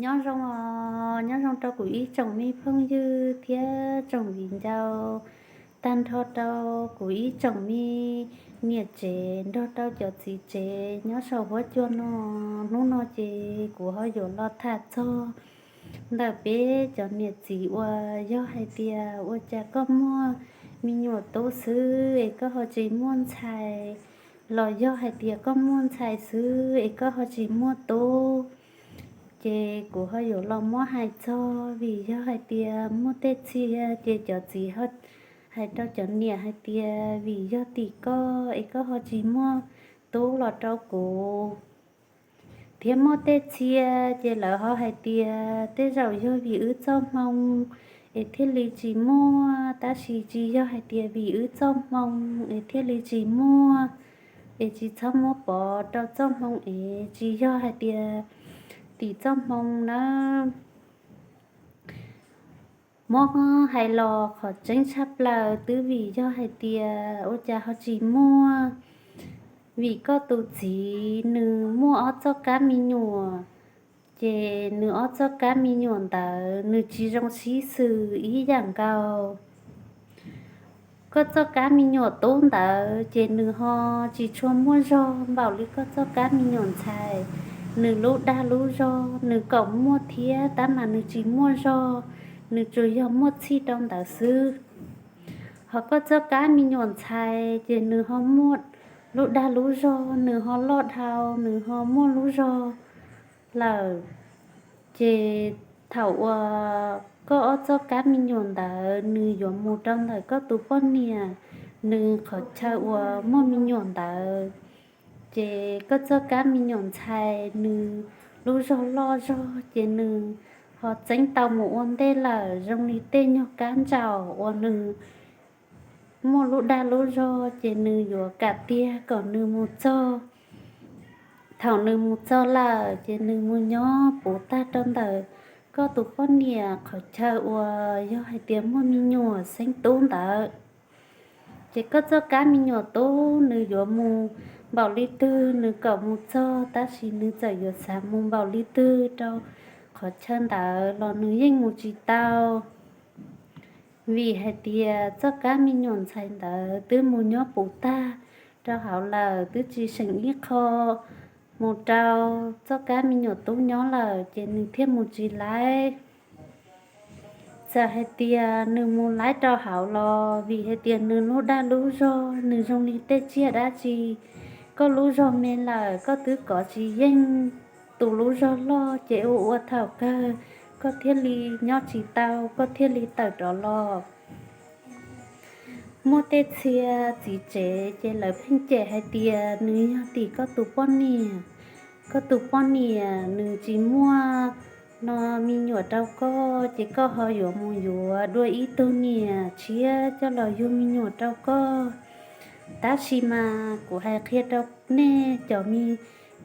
Nyob zoo os, nyob zoo rau kuv ib tsoom me phooj ywg thiab tsoom viv ncaus, tag nrho rau kuv ib tsoom me niam tsev nrog rau cov txiv tsev nyob saum huab cua no. Hnub no ces kuv ho yuav los tham txog ntawm peb cov niam txiv uas yog hais tias ua cas koj muaj me nyuam tub xwb es koj ho tsis muaj ntxhais, los yog hais tias koj muaj ntxhais xwb es koj ho tsis muaj tub. Ces kuv ho yuav los muab hais txog, vim yog hais tias muaj tej txhia ces cov txiv ho hais rau cov niam hais tias vim yog tim koj es koj ho tsis muaj tub los rau kuv. Thiab muaj tej txhia ces lawv ho hais tias tej zaum yog vim wb txoj hmoo es thiaj li tsis muaj, tab sis tsis yog hais tias vim wb txoj hmoo es thiaj li tsis muaj, es tsis txhob muab pov rau txoj hmoo es tsis yog hais tias tim txoj hmoo na. Muab hais los qhov tseeb tshaj plaws twb vim yog hais tias ua cas ho tsis muaj, vim koj tus txiv nws muaj ob txoj kab me nyuam, ces nws ob txoj kab me nyuam ntawd nws tsis zoo sib xws ib yam nkaus. Koj txoj kab me nyuam tub ntawd ces nws ho tsis tshua muaj zog npaum li koj txoj kab me nyuam ntxhais. Nws lub dag lub zog nws kaum muaj thiab tab mas nws tsis muaj zog, nws tsuas yog muaj txhij rau ntawd xwb. Ho koj txoj kab me nyuam ntxhais ces nws ho muaj lub dag lub zog, nws ho loj dhau, nws ho muaj lub zog lawm. Ces thaum uas koj ob txoj kab me nyuam ntawd nws yuav mus rau ntawm koj tus poj niam, nws qhov chaw uas muaj me nyuam ntawd, ces koj txoj kab me nyuam ntxhais nws lub zog loj zog ces nws ho txeeb tau mus ua ntej lawm, zoo li tej nyuag kab ntsaum uas nws muaj lub dag lub zog ces nws yuav kam tiag kom nws mus txog. Thaum nws mus txog lawm ces nws mus nyob puv tag rau ntawm koj tus poj niam qhov chaw uas yog hais tias muaj me nyuam xeeb tub ntawd. Ces koj txoj kab me nyuam tub nws yuav mus npaum li twg nws kom mus txog, tab sis nws txawm yuav xav mus npaum li twg rau qhov chaw ntawd los nws yeej mus tsis tau. Vim hais tias txoj kab me nyuam ntxhais ntawd twb mus nyob puv tag rau hauv lawm, twb tsis seem ib qho mus rau txoj kab me nyuam tub nyob lawm, ces nws thiaj mus tsis laib. Txawm hais tias nws mus laib rau hauv los vim hais tias nws lub dag lub zog nws zoo li tej tsiaj dab tsi. Koj lub zog me lawm koj twb kov tsis yeej tus lub zog loj, ces ua ua thaum kawg koj thiaj li nyob tsis tau, koj thiaj li tawm rov los. Muaj tej txhia txiv tsev ces lawv pheej cem hais tias nws yog tim koj tus poj niam. Koj tus poj niam nws tsis muaj no me nyuam rau koj, ces koj ho yuav mus yuav dua ib tug niam tshiab coj los yug me nyuam rau koj. Tab sis mas kuv hais qhia rau nej cov me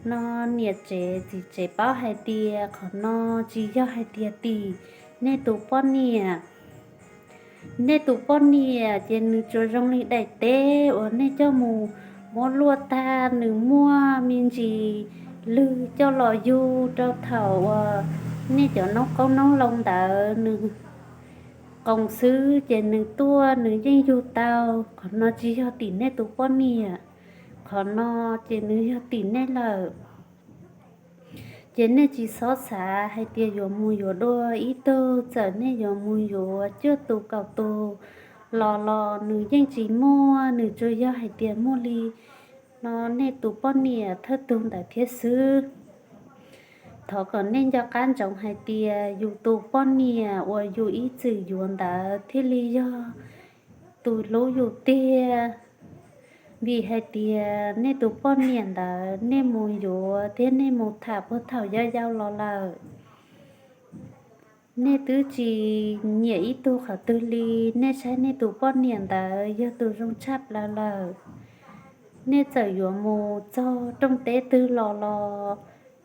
no niam tsev txiv tsev paub hais tias qhov no tsis yog hais tias tim nej tus poj niam. Nej tus poj niam ces nws tsuas zoo li daim teb uas nej coj mus muab luaj tag, nws muaj me ntsis lwg coj los yug rau thaum uas nej cov noob qoob noob loo ntawd nws qoos xwb ces nws tuaj nws yeej yug tau. Qhov no tsis yog tim nej tus poj niam, qhov no ces nws yog tim nej lawm. Ces nej tsis txhob xav hais tias yuav mus yuav dua ib tug, txawm nej yuav mus yuav cuaj tus kaum tus los los nws yeej tsis muaj, nws tsuas yog hais tias muaj li no nej tus poj niam thawj tug ntawd thiab xwb. Thov kom nej nco qab ntsoov hais tias yus tus poj niam uas yus ib txwm yuav ntawd thiaj li yog tus hlub yus tiag. Vim hais tias nej tus poj niam ntawd nej mus yuav thiab nej mus tham puag thaum yau yau los lawm. Nej twb tsis nyiam ib tug qhov twg li, nej saib nej tus poj niam ntawd yog tus zoo tshaj plaws lawm. Nej txawm yuav mus txog rooj teb twg los los,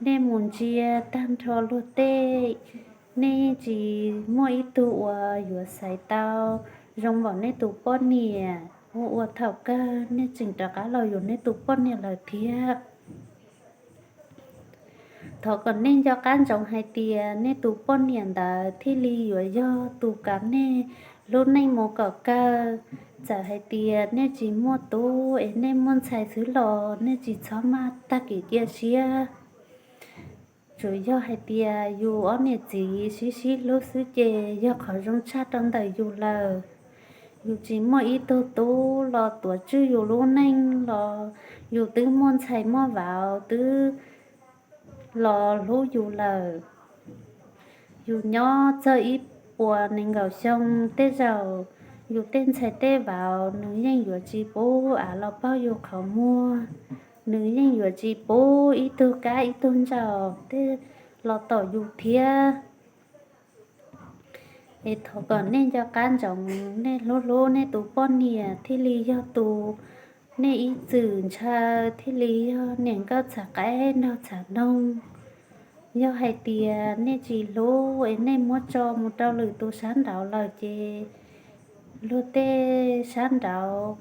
nej mus ntsia tag nrho luag tej, nej tsis muaj ib tug uas yuav xaiv tau zoo npaum nej tus poj niam. Ua ua thaum kawg nej tseem rov qab los yuav nej tus poj niam lawm thiab. Thov kom nej nco qab ntsoov hais tias nej tus poj niam ntawd thiaj li yuav yog tus kom nej lub neej mus kom kawg. Txawm hais tias nej tsis muaj tub es nej muaj ntxhais xwb los nej tsis txhob maj tag kev cia siab. Tsuas yog hais tias yus ob niam txiv sib sib hlub xwb ces yog qhov zoo tshaj rau ntawm yus lawm. Yus tsis muaj ib tug tub los tuav tswj yus lub neej los yus twb muaj ntxhais muaj vauv twb los hlub yus lawm. Yus nyob txog ib puas nees nkaum xyoo tej zaum yus tej ntxhais tej vauv nws yeej yuav tsis pub av los paug yus qhov muag, nws yeej yuav tsis pub ib tug kab ib tug ntsaum tej los tom yus thiab. Es thov kom nej nco qab ntsoov, nej hlub hlub nej tus poj niam thiaj li yog tus nej ib txwm ntshaw, thiaj li yog niam nkauj txhav qaib nraug txhav noog. Yog hais tias nej tsis hlub es nej muab tso mus rau lwm tus sab nraud lawm ces luag tej sab nraud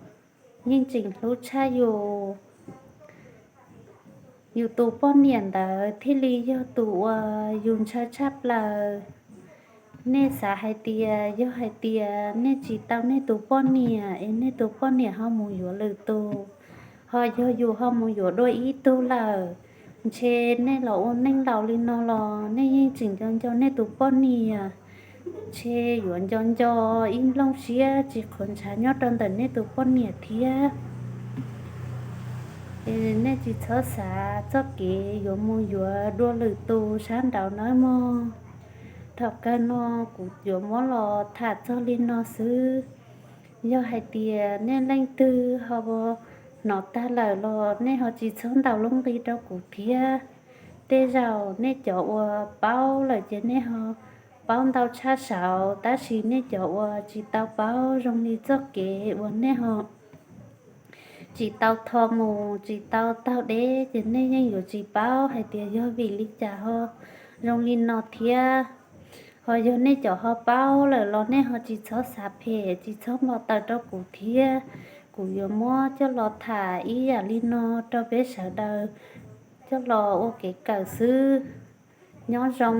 yeej tseem hlub tshaj yus. Yus tus poj niam ntawd thiaj li yog tus uas yus ntshaw tshaj plaws. Nej xav hais tias yog hais tias nej tsis tau nej tus poj niam es nej tus poj niam ho mus yuav lwm tus, ho yog yus ho mus yuav dua ib tug lawm, ntshe nej los ua neej laus li no los nej yeej tseem nco nco nej tus poj niam, ntshe yuav nco nco ib nplooj siab tsis qhuav ntshav nyob rau ntawm nej tus poj niam thiab. Nej tsis txhob xav txoj kev yuav mus yuav dua lwm tus sab nraud nawb mog. Thaum kawg no kuv yuav muab los tham txog li no xwb. Yog hais tias nej leej twg ho hnov tag lawm los nej ho tsis txhob ntaus lub nqi rau kuv thiab. Tej zaum nej cov uas paub lawm ces nej ho paub ntau tshaj saud, tab sis nej cov uas tsis tau paub zoo li txoj kev uas nej ho tsis tau tho mus tsis tau taug deb ces nej yeej yuav tsis paub hais tias yog vim li cas ho zoo li no thiab. Ho yog nej cov ho paub lawm los nej ho tsis txhob xav phem tsis txhob npau taws rau kuv thiab. Kuv yuav muab coj los tham ib yam li no rau peb sawv daws coj los ua kev kawm xwb. Nyob zoo.